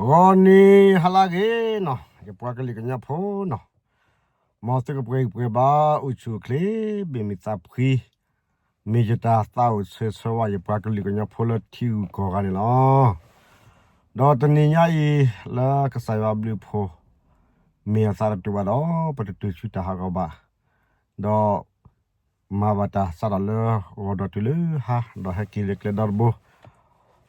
ဂီၤနံၤဟါလၢအဂ့ၤနီၤ, ယပှၤကလုာ်ကညီဖိနီၤ, မ်သုကပှဲၤဂံၢ်ပှဲၤဘါ အိၣ်ဆူၣ်အိၣ်ချ့, ဘၣ်မုာ်သးဖှံ, မ့ၢ်ယတၢ်သးအိၣ်ဆၢဂ့ၤဆၢဝါ ယပှၤကလုာ်ကညီဖိလၢထံဂုၤကီၢ်ဂၤန့ၣ်လီၤ. ဒီးတနံၤညါအံၤ လၢကစၢ်ယွၤဘျုးအဖှိၣ် မ့ၢ်အသးတတူာ်ဘၣ်ဒီး ပတတုၤဆူတၢ်ဟးဂီၤဘၣ်, ဒီး မၤဘၣ်တၢ်စးထီၣ်လၢဂီၤဒီးတုၤလၢဟါ, ဒီးဟဲက့ၤလၢကျဲဒီတဘိ,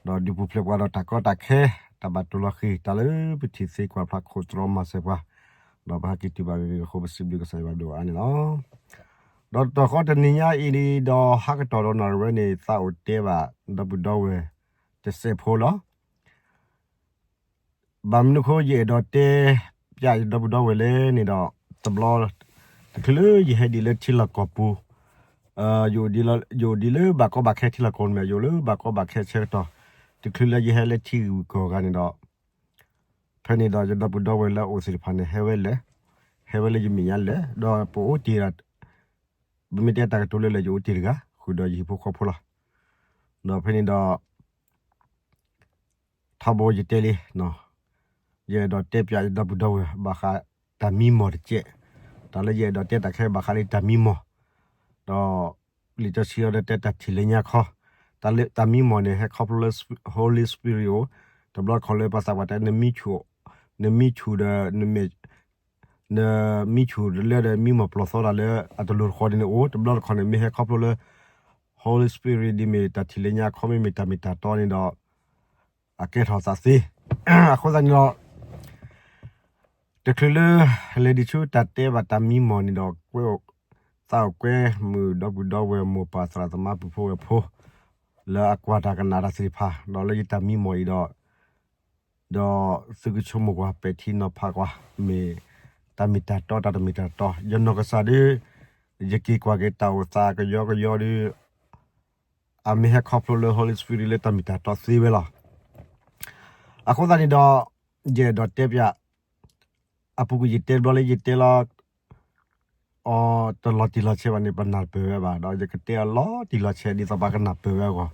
ဒီးဒုးပူၤဖျဲးပှၤဒီးတၢ်ကီတၢ်ခဲ, တၢ်ဘၣ်တိၢ်လီၤဃံၤ, တၢ်လၢပထံၣ်သ့ကွၢ်ဖျါခိၣ်တြီမၤစၢၤပှၤ, ဒီးပဟဲက့ၤတုၤဘၣ်ဂ့ၤဂ့ၤအဃိ ပစံးဘျုးကစၢ်ယွၤဒိၣ်အါန့ၣ်လီၤ. ဒီးတတီၢ်ဃီတနံၤညါအံၤဒီး ဟါကတီၢ်ဒီးနၣ်ရံၣ်ဝဲန့ၣ် သးအိၣ်တဲဘၣ် ဒီပုၢ်ဒီဝဲၢ် တစဲးဖိလီၤ. ဘၣ်မနုၤအဃိ ယအဲၣ်ဒိးတဲပျးယဒီပုၢ်ဒီဝဲၢ်လဲၣ်န့ၣ်ဒီး, တဘျီ တချုးလၢယဟဲဒံးလၢထံလီၢ်ကီၢ်ပူၤ, ယအိၣ်ဒံးလၢဘၣ်ကီဘၣ်ခဲထံလီၢ်ကီၢ်ပူၤန့ၣ်, ယအိၣ်လၢဘၣ်ကီဘၣ်ခဲဆၢကတီၢ်, တချုးလၢယဟဲလၢထံဂုၤကီၢ်ဂၤန့ၣ်ဒီး, ဖဲန့ၣ်ဒီးယဒီပုၢ်ဒီဝဲၢ်လၢအအိၣ်သ့ၣ်တဖၣ်န့ၣ် ဟဲဝဲလၢ, ဟဲဝဲလၢယမဲာ်ညါလၢာ်, ဒီးပအိၣ်တ့ၢ်ဒီး ပမ့ၢ်တဲတၢ်ကတိၤလၢလၢယအိၣ်တ့ၢ်တဂၤ ဃုာ်ဒီးယဟံၣ်ဖိဃီဖိလီၤ. ဒီးဖဲန့ၣ်ဒီး ထီဘိယတဲလံ, ယအဲၣ်ဒိးတဲပျးယဒီပုၢ်ဒီဝဲၢ် ဘၣ်ဃးတၢ်မံမီၢ်တကဲး, တၢ်လၢယအဲၣ်ဒိးတဲတၢ်ခဲဘၣ်ဃးလၢတၢ်မံမီၢ်, ဒီးလံာ်စီဆှံအီၤဒီးတဲတၢ်ထံၣ်လၢညါခီ, တၢ်မံမီၢ်န့ၣ် ဟဲခီဖျိလၢ Holy Spirit အိၣ်, တဘျီတခီၣ်လၢပှၤသးပှၢ်တဲ နမံဆူၣ်, နမံဆူၣ်ဒီး နမံဆူၣ်လၢဒီးမံမီၢ်ပျီၢ်သီတၢ်လၢအတလိၤတဃီန့ၣ်အိၣ်, တဘျီတခီၣ်န့ၣ် မ့ၢ်ဟဲခီဖျိလၢ Holy Spirit ဒ်မ့ၢ်တၢ်ထံၣ်လၢညါခီ မ့မ့ၢ်တၢ်မ့ၢ်တၢ်တီန့ၣ်ဒီး အကဲထီၣ်သးသ့. အဃိသတးန့ၣ်ဒီး တချုးလၢ လဲၤဒံးဆူတၢ်တဲဘၣ်တၢ်မံမီၢ်န့ၣ်ဒီး ကွဲးသးအိၣ်ကွဲမုာ်ဒီပုၢ်ဒီဝဲၢ် မိၢ်ပၢ်သရၣ်သမါ ပုၢ်ဖိဝဲၢ်ဖိ လၢအကွၢ်တၢ်ကနၣ်တၢ်သ့ၣ်တဖၣ်, ဒီးလၢယတၢ်မံမီၢ်အံၤဒီး ဒီးသုကဆိကမိၣ်ကွၢ် ပဲာ်ထံနီၤဖးကွၢ်, မ့ၢ်တၢ်မ့ၢ်တၢ်တီ တၢ်တမ့ၢ်တၢ်တီ, ယနီၢ်ကစၢ်ဒုး ယက့ၤကွၢ်က့ၤတၢ်အိၣ်သးကယီကယီဒီး အမ့ၢ်ဟဲခီဖျိလၢ Holy Spirit လၢတၢ်မ့ၢ်တၢ်တီသ့ဝဲလီၤ. အဃိသတးန့ၣ်ဒီး ယအဲၣ်ဒိးတဲပျး အပူၤကွံာ်ယတဲဘျီလၢယတဲလီၤ အီၤတလီၤတံၢ်လီၤဆဲးဘၣ်န့ၣ် ပနၢ်ပၢၢ်ဝဲဘၣ်, ဒီးယကတဲအီၤလီၤတံၢ်လီၤဆဲး ဒ်သိးပှၤကနၢ်ပၢၢ်ဝဲအဂီၢ်,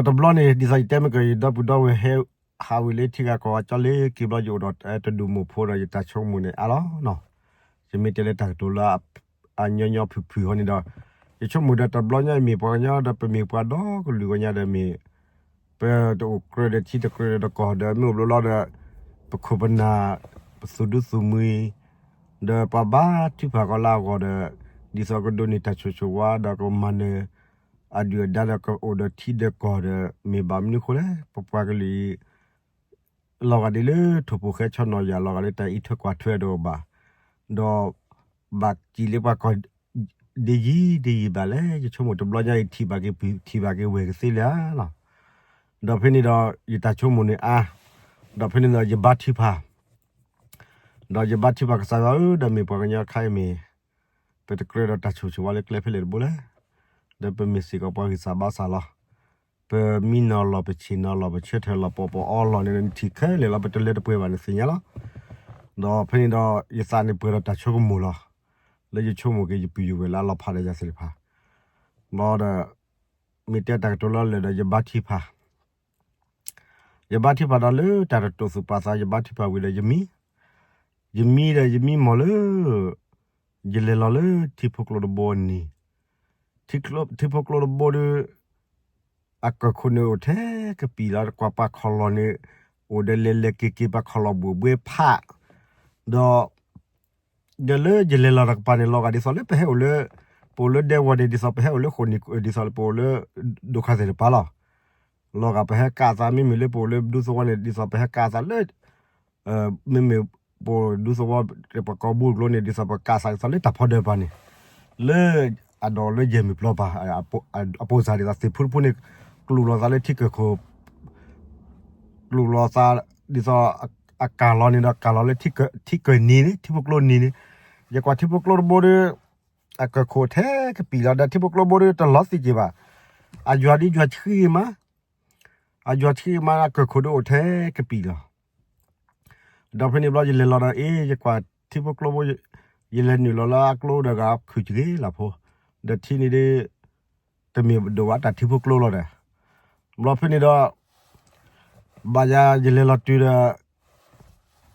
ဒီးတဘျီန့ၣ် ဒ်သိးယတဲမ့ၢ်ကီး ယဒီပုၢ်ဒီဝဲၢ်ဟဲ ဟးဝံၤလၢထံဂၤကီၢ်ဂၤကၠီလ့ၤက့ၤဘျီ ယအိၣ်ဒီးတဒူၣ်မိၢ်ဖိဒီး ယတၢ်ဆိကမိၣ်န့ၣ်အါလီၤနီၤ. ယမ့ၢ်တဲလၢတၢ်ကတိၤလၢ အညီညီဖုၣ်ဖုၣ်ဟီန့ၣ်ဒီး ယဆိကမိၣ်ဒီးတဘျီညါအံၤ မ့ၢ်ပှၤကညီဒီး ပမ့ၢ်ပှၤဒီကလုာ်ဂီၢ်ညါဒီးမ့ၢ် ပတအိၣ်ကြၢးဒီးထံတကြၢးဒီးကီၢ်ဒီး မ့ၢ်အိၣ်ဘျီလီၤဒီး ပခိၣ်ပနၢ် ပသူၣ်ဒူသူၣ်မှံၤ ဒီးပှၤဘါထုကဖၣ်ကီးလၢအဂီၢ်ဒီး ဒ်သိးကဒိးန့ၢ်တၢ်ဆိၣ်ဆိၣ်ဝါဒီးကမၤနၢၤ အဒုၣ်အဒါဒီးကအိၣ်ဒီးထံဒီးကီၢ်ဒီး မ့ၢ်ဘၣ်မနုၤအဃိလဲၣ် ပပှၤကလုာ်အံၤ လီၤဂာ်ဒ်လၢထိၣ်ဖိၣ်ဃဲဆီနီၢ်ယၢ် လီၤဂာ်လၢတၢ်အံးထွဲကွၢ်ထွဲတအိၣ်ဘၣ်, ဒီးဘၣ်စံးလၢပှၤကီၢ် ဒ်ယံၤဒ်ယံၤဘၣ်လဲၣ် ယဆိကမိၣ်တဘျီညါအံၤ ထံၣ်ဘၣ်က့ၤပုၢ် ထံၣ်ဘၣ်က့ၤဝဲၢ်ကသ့လံဧါလီၤ. ဒီးဖဲန့ၣ်ဒီး ယတၢ်ဆိကမိၣ်န့ၣ်အါ, ဒီးဖဲန့ၣ်ဒီးယဘါထုကဖၣ် ဒီးယဘါထုကဖၣ်ကစၢ်ယွၤဧၢ ဒီးမ့ၢ်ပှၤကညီတခါအံၤမ့ၢ် ပတကြၢးဒီးတၢ်ဆိၣ်ဆိၣ်ဝါလၢကျဲဖဲလဲၣ်တဘိလဲၣ်, ဒီးပမ့ၢ်စ့ၢ်ကီးပှၤဂံၢ်စၢ်ဘါစၢ်လီၤ. ပမံနီၤလီၤ ပဆ့ၣ်နီၤလီၤ ပဆၢထၢၣ်လီၤ ပီၣ်ပီၣ်အီလီၢ်န့ၣ် နထံၣ်ခဲလၢာ်လီၤ ပတလဲၤတပှဲၤဘၣ်နသ့ၣ်ညါလီၤ. ဒီးဖဲန့ၣ်ဒီး ယသးန့ၣ်ပှဲၤဒီးတၢ်ဆိကမိၣ်လီၤ. လၢယဆိကမိၣ်က့ၤယပုၢ်ယဝဲၢ်လၢအလီၤဖးဒီးယၤသ့ၣ်တဖၣ် ဘျီဒီး မ့ၢ်တဲတၢ်ကတိၤလၢလၢာ်ဒီးယဘါထုကဖၣ် ယဘါထုကဖၣ်ဒီးလၢတၢ်တတိာ်သူၣ်ပာ်သး ယဘါထုကဖၣ်ဝံၤဒီးယမံ, ယမံဒီးယမံမီၢ်လၢ ယလဲၤလီၤလၢထံဖိကျိတဘိန့ၣ်, ထံဖိကျိတဘိဒီး အကၢၢ်ခိၣ်န့ၣ်အိၣ်ထဲကပံာ်လီၤ ကွၢ်ပှၤခီၣ်လီၢ်န့ၣ် အိၣ်ဒီးလဲၤလဲၤက့ၤက့ၤပှၤခီၣ်လီၢ်ဘှ့ၣ်ဘှ့ဖး ဒီး ဒီးလၢယလဲၤလီၤတကပၤန့ၣ် လီၤဂာ်ဒ်သိးလၢပဟဲအိၣ်လၢ ပအိၣ်လၢဒဲဝီၤန့ၣ် ဒ်သိးပဟဲအိၣ်လၢဃိၣ်နံၤ ဒ်သိးပအိၣ်လၢ ဒိခါသဲၣ်တပၤလီၤ. လီၤဂာ်ပဟဲကးသး မ့မ့ၢ်လၢပအိၣ်လၢဒူသဝီန့ၣ် ဒ်သိးပဟဲကးသးလၢ မ့မ့ၢ်ပအိၣ်ဒူသဝီ ပှၤကိးဘိကျိန့ၣ် ဒ်သိးပကးသးဒ်သိးလၢတၢ်ဖီဒၢးပၤန့ၣ် လၢအဒိးလၢယဲၢ်မုၢ်ပျီပၤ အပိစၢ်ဒ်သိးသ့ၣ်ဖူတဖူန့ၣ် ကျူးလီၤသးလၢထံကၢၢ်ခိၣ် ကျူးလီၤသး ဒ်သိး အကၢ်လီၤန့ၣ်ဒီး ကၢ်လီၤလၢထံကၢၢ်နံၤန့ၣ် ထံဖိကျိနံၤန့ၣ် ယကွၢ်ထံဖိကျိတဘိဒီး အကၢၢ်ခိၣ်ထဲကပံာ်လီၤ ဒီးထံဖိကျိတဘိဒီးတလီၤသံက့ၤဘၣ်. အယွၤဒ်ယွၤဆှံမး အယွၤဆှံမး အကၢၢ်ခိၣ်ဒီးအိၣ်ထဲကပံာ်လီၤ. ဒီးဖဲန့ၣ်ဘျီယလဲၤလီၤဒီး အ့ ယကွၢ်ထံဖိကျိဘိ ယလဲၤနုာ်လီၤလၢအကျိဒီးဂၤခုၣ်စဂ့ၤလၢဖိ ဒီးထံန့ၣ်ဒီး တမ့ၢ်ဒိၣ်ဝဲတၢ်ထံဖိကျိလီၤဒီး ဘျီဖဲန့ၣ်ဒီး ဘၣ်ယၤ ယလဲၤလီၤတုၤဒီး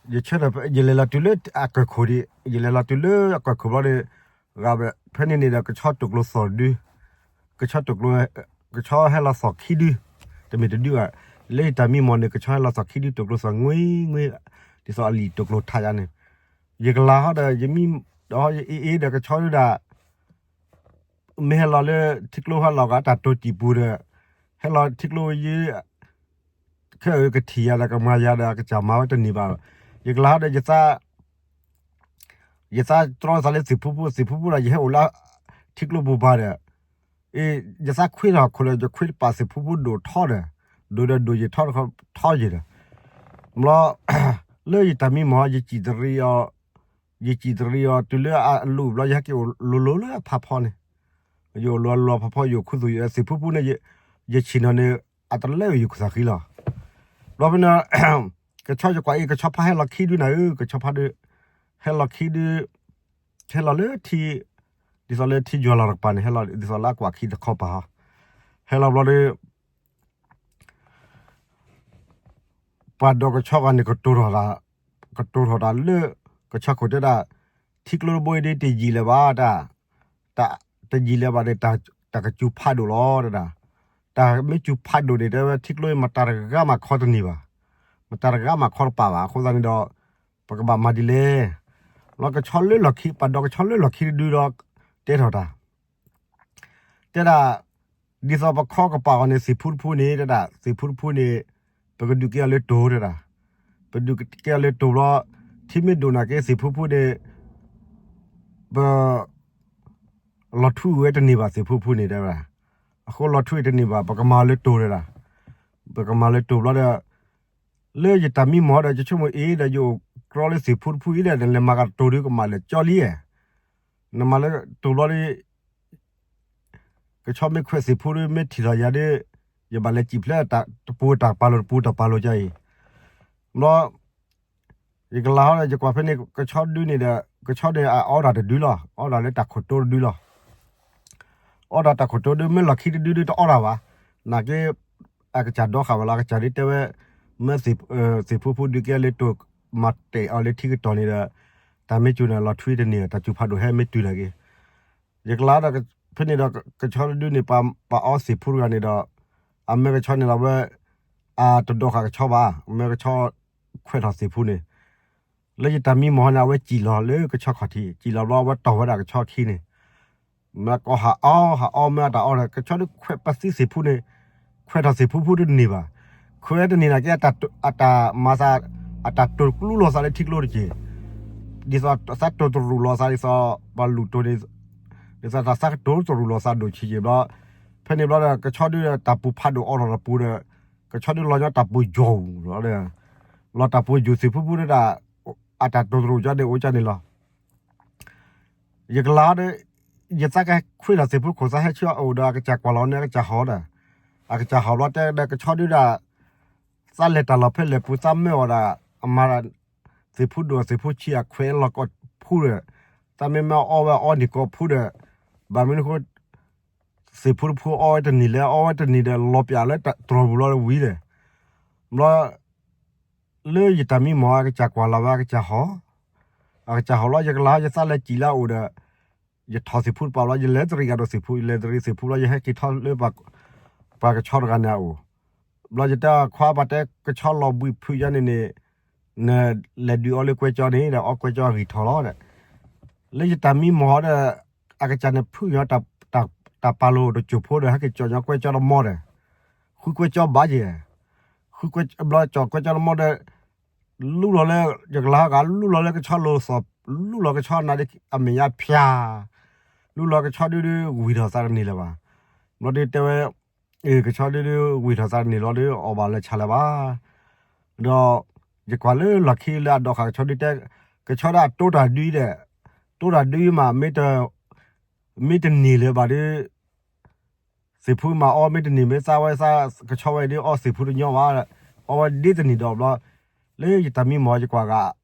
ယဆၢထၢၣ် ယလဲၤလီၤတုၤလၢအကၢၢ်ခိၣ်ဒံး, ယလဲၤလီၤတုၤလၢအကၢၢ်ခိၣ်ဘျီဒီး ဂၤဖဲန့ၣ်န့ၣ်ဒီး ကဆီတိာ်ကျိသီၣ်တဒု, ကဆီတိာ်ကျိ, ကဆီဟဲလီၤသီၣ်ခံဒု, တမ့ၢ်တဒုဘၣ်, လၢယတၢ်မံမီၢ်န့ၣ် ကဆီဟဲလီၤသီၣ်ခံဒု တိာ်ကျိသီၣ်ငွ့ငွ့, ဒ်သိးအလံာ်တိာ်ကျိထးယါန့ၣ်, ယကလၤဟီဒီး ယမံဒီး ယအ့ၣ်အ့ၣ်ဒီးကဆီဒုဒၣ် မ့ၢ်ဟဲလီၤလၢထံကျိဟဲလီၤကတၢ်တိာ်တံၢ်ပူၤဒီး ဟဲလီၤထံကျိယံၤ ခဲအံၤကထံၣ်ယၤဒီးကမၤယၤဒီး အကစၢ်မၤဝဲတန့ၢ်ဘၣ်. ယကလၤဟီဒီး ယသးတြီသးလၢသ့ၣ်ဖူဖူ, သ့ၣ်ဖူဖူဒီး ယဟဲအိၣ်လၢထံကျိပူၤဘၣ်ဒီး ယသးခွ့ထီၣ်ခိၣ်ဒီး ယခွ့တပာ်သ့ၣ်ဖူဖူဒိၣ်ထီဒီး ဒိၣ်ဒီးဒိၣ်ယံာ်ထီထီယံာ်ဒီး ဘျီ လၢယတၢ်မံမီၢ် ယစံၣ်တရံးအီၤ, ယစံၣ်တရံးအီၤတုၤလၢအလူၤဘျီ ယဟဲက့ၤအိၣ်လိၤလိၤလၢအဖးဖီန့ၣ်, ယအိၣ်လိၤလိၤဖးဖီ ယအိၣ်ခူသူၣ်ယသ့ၣ်ဖူဖူန့ၣ် ယဆ့ၣ်နီၤန့ၣ် အတလဲဝဲယခိၣ်သၣ်ဃံလီၤ. ဘျီဖဲန့ၣ် ကဆီယကွၢ်အံၤ ကဆီဖါဟဲလီၤခံဒုနၤဧၢ, ကဆီဖါဒု ဟဲလီၤခံဒု ဟဲလီၤလၢထံ, ဒ်သိးလၢထံယွၤလီၤတကပၤန့ၣ် ဟဲလီၤဒ်သိးလၢအကွၢ်ခံတခီပၤဟီ, ဟဲလီၤဘျီဒီး ပှၤဒီးကဆီဂၤန့ၣ် ကတိၤထီၣ်တၢ်, ကတိၤထီၣ်တၢ်လၢ ကဆီခိၣ်တဲဒၣ်, ထံကျိတဘိအံၤဒ်တယံာ်လၢၤဘၣ်တၢ်, တယံာ်လၢၤဘၣ်န့ၣ် တၢ်ကစူၤဖးဒိၣ်လီၤတဒၣ်, တၢ်မ့ၢ်စူၤဖးဒိၣ်န့ၣ် တဲဝဲထံကျိအံၤ မတၤတဂၤမၤခီတန့ၢ်ဘၣ်, မတၤတဂၤမၤခီတပာ်ဘၣ်. အဃိသတးန့ၣ်ဒီး ပကဘၣ်မၤဒ်လဲၣ်. လီၤကဆီလၢလီၢ်ခံ, ပှၤဒီးကဆီလၢလီၢ်ခံတဒုဒီး တဲထီၣ်တၢ် တဲဒၣ်, ဒ်သိးပခီကပာ်အီၤန့ၣ် သ့ၣ်ဖူတဖူန့ၣ် တဲဒၣ် သ့ၣ်ဖူတဖူန့ၣ် ပကဒုးကဲအီၤလၢတိၤတဲဒၣ်, ပဒုးကဲအီၤလၢတိၤဘျီ, ထံမ့ၢ်ဒိၣ်နာ်က့သ့ၣ်ဖူတဖူန့ၣ် ပ လီၤထွံဝဲတန့ၢ်ဘၣ်သ့ၣ်ဖူတဖူန့ၣ်တဲဝဲဒၣ်, အဃိလီၤထွံတန့ၢ်ဘၣ် ပကမၤလၢတိၤတဲဒၣ်, ပကမၤလၢတိၤဘျီဒီး လၢယတၢ်မံမီၢ်ဒီး ယဆိကမိၣ်အံၤဒီး ယအိၣ်ကြီလၢသ့ၣ်ဖူတဖူအံၤဒီး နလဲၤမၤကတိၤဒုးကမၣ်လဲၣ်ကၠီလံဧါ, နမၤလၢတိၤဘျီဒီး ကဆီမ့ၢ်ခွဲးသ့ၣ်ဖူဒီး မ့ၢ်ထံၣ်ထီၣ်ယၤဒီး ယဘၣ်လဲၤစံၣ်ဖျဲးတပူၤတၢ်ပာ်လိၤ တပူၤတၢ်ပာ်လိၤကၠီအံၤ, ဘျီ ယကလၤဟီဒီး ယကွၢ်ဖဲန့ၣ် ကဆီဒုန့ၣ်ဒီး ကဆီန့ၣ်အအီတၢ်တဒုလီၤ, အီတၢ်လၢတၢ်ခိၣ်တိတဒုလီၤ. အီတၢ်တၢ်ခိၣ်တိဒု မ့ၢ်လီၢ်ခံတဒုဒုတအီတၢ်ဘၣ်. နာ်က့ အကစၢ်ဒီဃာ်ဝဲလီၤ, အကစၢ်ဒုတဲဝဲ မ့ၢ်သ့ၣ်ဖူဖူဒုးကဲလၢတိၤ မၤတဲာ်အီၤလၢထံကတီၢ်န့ၣ်ဒီး တၢ်မ့ၢ်စူၤန့ၣ် လီၤထွံတန့ၢ် တၢ်စူၤဖးဒိၣ်ဟဲမ့ၢ်တုၤနာ်က့ ယကလၤဒီး ဖဲန့ၣ်ဒီး ကဆီတဒုန့ၣ် ပှၤအီသ့ၣ်ဖူတဂၤန့ၣ်ဒီး အမၢကဆီန့ၣ်လီၤဝဲ အတဒိးဃာ်ကဆီဘၣ်, အမၢကဆီခွဲးထီၣ်သ့ၣ်ဖူန့ၣ် လၢယတၢ်မံမီၢ်န့ၣ် အဝဲစံၣ်လီၤလၢကဆီခီၣ်ထံး, စံၣ်လီၤဘျီ အဝဲတီၢ်ဝဲဒၣ်ကဆီခံန့ၣ်, မ့ၢ်ကီဟးအီ ဟးအီ မ့ၢ်အတၢ်အီဒီး ကဆီဒုးခွဲးပသံသ့ၣ်ဖူန့ၣ်, ခွဲးထီၣ်သ့ၣ်ဖူဖူတန့ၢ်ဘၣ်. ခွဲးတန့ၢ်နာ်က့ အတၢ်မၤသး အတၢ်တိာ်ကျူလီၤသးလၢထံကျိတက့ၢ်. ဒ်သိးသးတိာ်တရူးလီၤသး ဒ်သိးပှၤလူၤတိၤန့ၣ် ဒ်သိးတၢ်သးကတိၤတရူးလီၤသးဒိၣ်ဆံးက့ဘျီ, ဖဲန့ၣ်ဘျီဒီး ကဆီဒုးတၢ်ပူၤဖးဒိၣ်အီထီၣ်တပူၤဒီး ကဆီဒုးလီၤညီတၢ်ပူၤယိာ်လီၤဒီး လီၤတၢ်ပူၤယိာ်သ့ၣ်ဖူဖူဒီး အတၢ်တိာ်တရူးကၠီန့ၣ်အိၣ်ကၠီန့ၣ်လီၤ. ယကလၤဒီး ယသးကဲခွ့ထီၣ်သ့ၣ်ဖူခိၣ်သးဟဲဆူအအိၣ်ဒီး အကစၢ်ကွၢ်လီၤန့ၣ် အကစၢ်ဟီၣ်ဒီး အကစၢ်ဟီၣ်ဘျီတဲဒီးကဆီဒုးဒၣ် သးလဲၤတၢ်လီၢ်ဖဲလဲၣ်ပူၤ သးမၢအီၤဒၣ် အမၤ သ့ၣ်ဖူဒိၣ်သ့ၣ်ဖူဆံးအခွဲးလီၤကိးဖူဒီး သးမ့ၢ်မၢအီဝဲအီန့ၢ်ကိးဖူဒီး ဘၣ်မနုၤအဃိ သ့ၣ်ဖူတဖူအီဝဲတန့ၢ်လဲၣ် အီဝဲတန့ၢ်ဒီး လီၤပျၢ်လၢတြီၤပူၤလီၤဝံၤဒီး ဘျီ လၢယတၢ်မံမီၢ် အကစၢ်ကွၢ်လီၤဝဲ အကစၢ်ဟီၣ်, အကစၢ်ဟီၣ်ဘျီ ယကလၤ ယသးလဲၤစံၣ်လၢအအိၣ်ဒီး ယထီၣ်သ့ၣ်ဖူတပၤဘျီ ယလဲၤတရံးကဒီးသ့ၣ်ဖူ ယလဲၤတရံးသ့ၣ်ဖူဘျီ ယဟဲက့ၤထီၣ်လၢ ပှၤကဆီတဂၤန့ၣ်အအိၣ်, ဘျီယတဲအခွါ ပှၤတဲကဆီလီၤဘှံးဖုးယါန့ၣ်န့ၣ် နလဲၤဒုးအီလၢကွဲကၠီန့ၣ်ဒီး အီကွဲကၠီအဂံၢ်ထီၣ်လီၤဒီး လၢယတၢ်မံမီၢ်ဒီး အကစၢ်န့ၣ်ဖုးညီ တၢ်ပာ်လိၤတစိၢ်ဖိဒီး ဟဲက့ၤကၠီညီကွဲကၠီတမီဒီး ဃုကွဲကၠီဘၣ်ယဲၢ်, ဃုကွဲ ဘျီကၠီကွဲကၠီတမီဒီး လူလီၤလၢ ယကလၤဟီၣ်ဂၤ လူလီၤလၢကဆီလိၤသီၣ် လူလီၤကဆီနၤဒီး အမဲာ်ညါဖၠၣ်, လူလီၤကဆီဒုဒု ဝံၢ်ထီၣ်သးတန့ၢ်လၢၤဘၣ်. ဘျီဒုတဲဝဲ ကဆီဒုဒု ဝံၢ်ထီၣ်သးတန့ၢ်လီၤဒီး အီၣ်ဘၣ်လၢဆါလၢၤဘၣ်. ဒီး ယကွၢ်လၢလီၢ်ခံလၢအဒိးဃာ်ကဆီဒုတဲ ကဆီဒုအတိတၢ်ဒုဒီး တိတၢ်ဒုမး မ့ၢ်တန့ၢ်လၢၤဘၣ်ဒီး သ့ၣ်ဖူမၤအီမ့ၢ်တန့ၢ် မ့ၢ်သးဝဲသးကဆီဝဲဒ်အီသ့ၣ်ဖူတညီဘၣ်, အီဝဲဒ်တန့ၢ်ဒီးဘျီ, လၢယတၢ်မံမီၢ်ယကွၢ်ဂၤ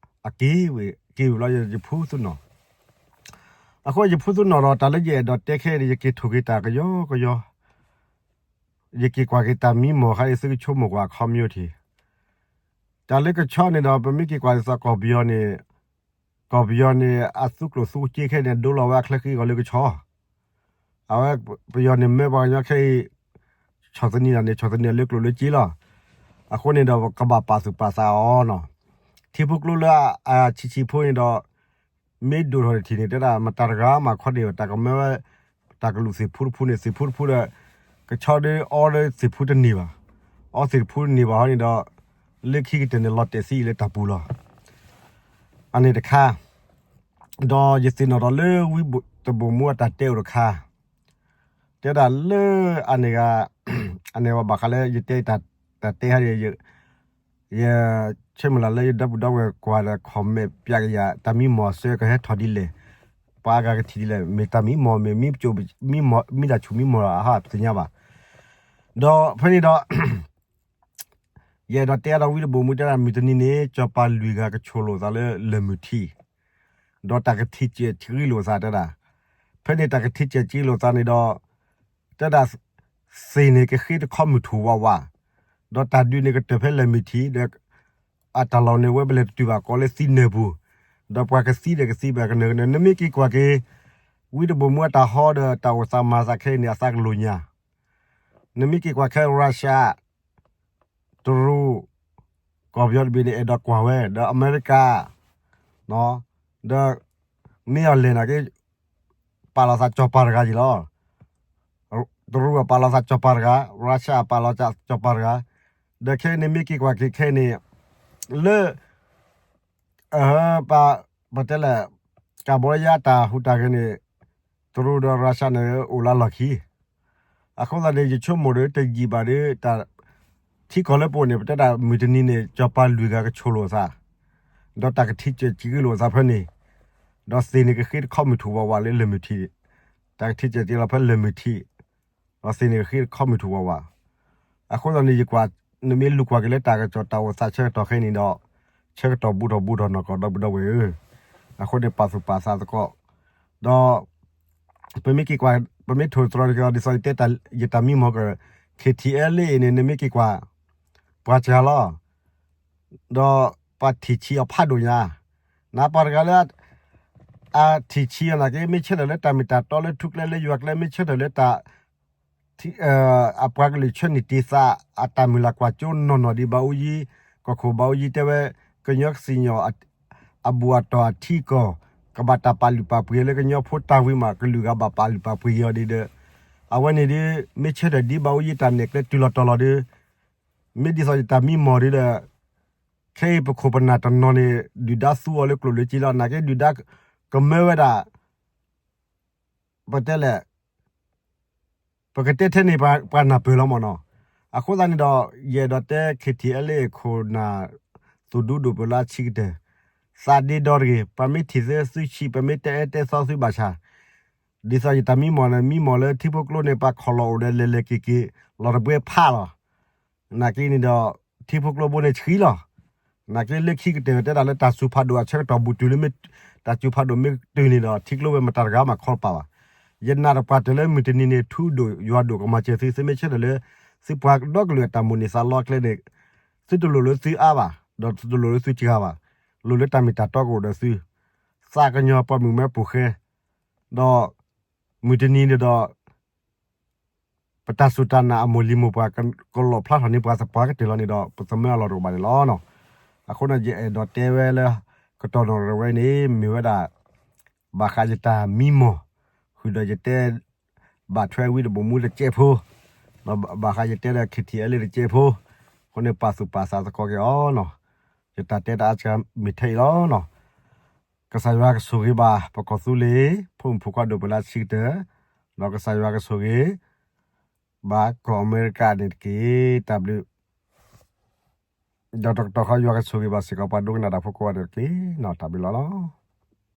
အက့ၤဝံၤ က့ၤဝံၤဘျီ ယဖူသူၣ်နီၣ်, အဃိယဖူသူၣ်နီၣ်ဒီး တၢ်လၢယအဲၣ်ဒိးတဲခဲအံၤန့ၣ် ယက့ၤထိၣ်က့ၤတၢ်ကယီကယီ, ယက့ၤကွၢ်က့ၤတၢ်မံမီၢ်ခါအံၤ သုကဆိကမိၣ်ကွၢ်အခီပညီထံး, တၢ်လၢကဆီန့ၣ်ဒီး ပမ့ၢ်က့ၤကွၢ်ဒ်သိးကီၢ်ပယီၤန့ၣ်, ကီၢ်ပယီၤန့ၣ် အသုးကျိၤသုးစ့ခဲန့ၣ် ဒိလီၤဝဲအချၢဃံဂီၤလၢကဆီ, အဝဲ ပယီၤန့ၣ်မၢပှၤကညီခဲအံၤ ဆီၣ်သနံးတၢ်န့ၣ် ဆီၣ်သနံးလၢကျိၣ်လၢစ့လီၤ. အဃိန့ၣ်ဒီး ကဘၣ်ပာ်သူၣ်ပာ်သးအီၤနီၤ. ထံဖိကျိလၢအဆံးဆံးဖိန့ၣ်ဒီး မ့ၢ်ဒိၣ်ထီၣ်တထံၣ်န့ၣ် တဲဒၣ်မတၤတဂၤမၤခီဒံးဘၣ် တၢ်ကမၢဝဲ တၢ်ကလူးသ့ၣ်ဖူတဖူန့ၣ် သ့ၣ်ဖူတဖူဒီး ကဆီဒီးအီဒီးသ့ၣ်ဖူတန့ၢ်ဘၣ်, အီသ့ၣ်တဖူတန့ၢ်ဘၣ်ဟီန့ၣ်ဒီး လၢခံကတၢၢ်န့ၣ် လီၤတဲာ်သံအံၤလၢတၢ်ပူၤလီၤ. အန့ၣ်တခါ, ဒီးယသ့ၣ်နီၣ်ထီၣ်လၢဝံတဘိၣ်မူအတၢ်တဲအိၣ်တခါ, တဲဒၣ်လၢအန့ၣ်ဂၤ, အန့ၣ်ဝဲဘၣ်ဃးလၢယတဲတၢ်တဲဟဲဒီး ယဆၢမုၢ်လၢ်လၢယဒီပုၢ်ဒီဝဲၢ်ကွၢ်ဒီး comment ပျးကယၤ တၢ်မံမီၢ်အစၢကဟဲထီၣ်ဒ်လဲၣ်, ပှၤအဂၤကထံၣ်ဒ်လဲၣ်, မ့ၢ်တၢ်မံမီၢ် မ့ၢ်မံကၠိ မံမီၢ် မံတၢ်ဆူၣ်မံမီၢ်လီၤ အဟးပသ့ၣ်ညါဘၣ်. ဒီးဖဲန့ၣ်ဒီး ယအဲၣ်ဒိးတဲဒီးဝံတဘိၣ်မူတဲဒၣ် မုၢ်တနံၤန့ၣ် စီၤပၤလွံၢ်ဂၤကဆိၣ်လိာ်သးလၢလၢၢ်မုၢ်ထံး, ဒီးတၢ်ကထံၣ်စဲၤထံဂ့ၤလိာ်သးတဲဒၣ်, ဖဲန့ၣ်တၢ်ကထံၣ်စဲၤထံဂ့ၤလိာ်သးန့ၣ်ဒီး တဲဒၣ် သ့ၣ်န့ၣ်ကဃ့တခီမုၢ်ထူၣ်ဝးဝး, ဒီးတၢ်ဒုးန့ၣ်ကတၢၢ်ဖဲလၢၢ်မုၢ်ထံး ဒီး အတၢ်လီၢ်န့ၣ် ဝဲပလဲၤတတုၤဘၣ်ကီးလၢသံနၢၢ်ပူၤ, ဒီးပှၤကသံဒီးကသံဘၣ်ကနၢၤကနၢၤ နမ့ၢ်က့ၤကွၢ်က့ၤ ဝံတဘိၣ်မူအတၢ်ဟီဒီးတၢ်အိၣ်သးမၤသးခဲအံၤန့ၣ် အသးကလိာ်ညါ, နမ့ၢ်က့ၤကွၢ်ခဲ Russia တရူး, ကီၢ်ပယီၤတဘ့ၣ်န့ၣ် အဲၣ်ဒိးကွၢ်ဝဲ ဒီးအမဲရကၤ, ဒီး မ့ၢ်အီၤလဲၣ်နာ်က့ ပာ်လီၤသးစီၤပၤတဂၤယံၤလီၤ. တရူးအပာ်လီၤသးစီၤပၤတဂၤ, Russia အပာ်လီၤသးစီၤပၤတဂၤ, ဒီးခဲအံၤန့ၣ်မ့ၢ်က့ၤကွၢ်က့ၤခဲအံၤန့ၣ် လၢ ပ ပတဲလဲၣ် ကၢ်ဘီလယါတၢ်ဟူးတၢ်ဂဲၤန့ၣ် တရူးဒီး Russia န့ၣ် အိၣ်လၢလီၢ်ခံ, အဃိသတးန့ၣ် ယဆိကမိၣ်ဒီးတယံာ်ဘၣ်ဒီး တၢ် ထံကီၢ်လၢပအိၣ်န့ၣ် ပတဲဒၣ်မုၢ်တနံၤန့ၣ် စီၤပၤလွံၢ်ဂၤကဆိၣ်လိာ်အသး, ဒီးတၢ်ကထံၣ်စဲၤထံဂ့ၤလိာ်အသးဖဲန့ၣ်, ဒီးသ့ၣ်န့ၣ်ကဃ့တခီမုၢ်ထူၣ်ဝးဝးလၢလၢၢ်မုၢ်ထံး, တၢ်ကထံၣ်စဲၤထံလီၤဖဲလၢၢ်မုၢ်ထံး, ဒီးသ့ၣ်န့ၣ်ကဃ့တခီမုၢ်ထူၣ်ဝးဝး, အဃိသတးန့ၣ် ယကွၢ် နမ့ၢ်လူၤကွၢ်က့ၤလၢတၢ်ကစီၣ်တၢ်အိၣ်သးဆၢကတီၢ်ခဲအံၤန့ၣ်ဒီး ဆၢကတီၢ်ဘူးထီၣ်ဘူးထီၣ်နီၢ်ကီၢ်ဒီပုၢ်ဒီဝဲၢ်ဧၢ, အဃိန့ၣ်ပာ်သူၣ်ပာ်သးသကိး, ဒီး ပမ့ၢ်က့ၤကွၢ် ပမ့ၢ်ထိၣ်သတြီၤတက့ၢ်အီၤ ဒ်သိးယတဲယတၢ်မံမီၢ်က KTLA အံၤန့ၣ် နမ့ၢ်က့ၤကွၢ် ပှၤစှၤလီၤ, ဒီးပှၤထံၣ်ဆံးအီၤဖးဒိၣ်ညါ, နပှၤတဂၤလၢ အထံၣ်ဆံးအီၤနာ်က့ မ့ၢ်ဆၢထၢၣ်လၢတၢ်မ့ၢ်တၢ်တီလၢထူကျဲလၢယွၤကျဲ မ့ၢ်ဆၢထၢၣ်လၢတၢ် အပှၤကလုာ်ဆၢန့ၢ်တ့ၢ်သး အတၢ်မုၢ်လၢ်ကွၢ်စိနီၢ်နီၢ်ဒံးဘၣ်အူယံၤ, ကီၢ်ခိၣ်ဘၣ်အူယံၤတဲဝဲ ကညီကသံၣ်ညီၣ် အဘူၣ်အတီၢ်အထံအကီၢ် ကဘၣ်တၢ်ပာ်လုၢ်ပာ်ပှ့ၤလၢကညီဖိတၢ်ဝံၤမး ကလုာ်ဂၤဘၣ်ပာ်လုၢ်ပာ်ပှ့ၤက့ၤအီၤဒ်ဒီး အဝဲန့ၣ်ဒ် မ့ၢ်ဆၢထၢၣ်ဒ်ဘၣ်အူယံၤတၢ်နဲၣ်ကျဲတုၤလီၤတီၤလီၤဒီး မ့ၢ်ဒ်သိးယတၢ်မံမီၢ်ဒ်ဒီး ခဲအံၤပခိၣ်ပနၢ်တနီၤန့ၣ် ဒုၣ်ဒါသူအီၤလၢကျိၣ်လၢစ့လီၤ. နာ်က့ဒုၣ်ဒါကမၢဝဲဒၣ် ပတဲလဲၣ် ပကတဲထဲန့ၣ်ပှၤနၢ်ပၢၢ်လီၤမ့ၢ်နီၤ. အဃိသတးန့ၣ်ဒီး ယအဲၣ်ဒိးတဲ KTLA ခိၣ်နၢ် သူၣ်ဒူဒိၣ်ပၢလၢအဆံးကတၢၢ် သးဒ့ဒီတဂ့ၤ, ပမ့ၢ်ထံၣ်သုသုဆံး ပမ့ၢ်တဲအဲၣ်တဲသီသုဘၣ်ဆၣ် ဒ်သိးယတၢ်မံမီၢ်န့ၣ် မံမီၢ်လၢထံဖိကျိန့ၣ် ပှၤခီၣ်လီၤအိၣ်ဒီးလဲၤလဲၤက့ၤက့ၤ လီၤတဘှဲဖးလီၤ. နာ်က့န့ၣ်ဒီး ထံဖိကျိဘိန့ၣ်ဆှံလီၤ. နာ်က့လၢခံကတၢၢ်တဲဒၣ်လၢတၢ်စူၤဖးဒိၣ်အဆၢကတီၢ်ဘူးတုၤလၢမ့ၢ် တၢ်စူၤဖးဒိၣ်မ့ၢ်တုၤန့ၣ်ဒီး ထံကျိဝဲမတၤတဂၤမးခီတပာ်ဘၣ်. ယနာ်တပှၢ်တၢၢ်လၢမုၢ်တနံၤန့ၣ် ထူဒိၣ်ယွၤဒိၣ်ကမၤစၢၤသု သုမ့ၢ်ဆၢထၢၣ်လၢ သုပှၤဒီကလုာ်အတၢ်မိၣ်န့ၢ်သးလီအကျဲန့ၣ် သုတလိၣ်လၢသုအါဘၣ်, ဒီးသုတလိၣ်လၢသုစှၤဘၣ်, လိၣ်လၢတၢ်မ့ၢ်တၢ်တီကအိၣ်ဒီးသု သးကညီၤပှၤမုၣ်မဲပိာ်ဃဲ, ဒီး မုၢ်တနံၤန့ၣ်ဒီး ပတၢ်စူၢ်တၢ်နာ်အမိၢ်လံၤမိၢ်ပှၢ် ကလီၣ်ဖျါထီၣ်န့ၢ်ပှၤသပှၢ်ကတၢၢ်လီၤန့ၣ်ဒီး ပသမၢအလီၢ်တအိၣ်ဘၣ်န့ၣ်လီၤ. အဃိန့ၣ် ယအဲၣ်ဒိးတဲဝဲလၢ ကတီၢ်နီၣ်ရံၣ်ဝဲန့ၣ် မ့ၢ်ဝဲဒၣ် ဘၣ်ဃးယတၢ်မံမီၢ် ဃုာ်ဒီးယတဲ ဘၣ်ထွဲဝံတဘိၣ်မူတစဲးဖိ ဒီးဘၣ်ဃးယတဲဒီး KTLA တစဲးဖိ, အဃိန့ၣ် ပာ်သူၣ်ပာ်သးသကိးက့ၤအီၤနီၤ. ယတၢ်တဲတၢ်အါစှၤမ့ၢ်ထဲအံၤလီၤနီၤ. ကစၢ်ယွၤကဆိၣ်ဂ့ၤဘၣ် ပကီၢ်သူလ့ၤ ဖိမုၣ်ဖိခွါဒိၣ်ပၢလၢအဆံးကတၢၢ်, ဒီးကစၢ်ယွၤကဆိၣ်ဂ့ၤ ဘၣ်ကီၢ်အမဲရကၤန့ၣ်တက့ၢ်. တၢ်ဘျုး ဒီးတကတီၢ်ဃီ ယွၤကဆိၣ်ဂ့ၤဘၣ်စ့ၢ်ကီးပှၤဒိကနၣ်တၢ်ဖိကိးဂၤဒဲးတက့ၢ်နီၤ. တၢ်ဘျုးလီၤလီၤ.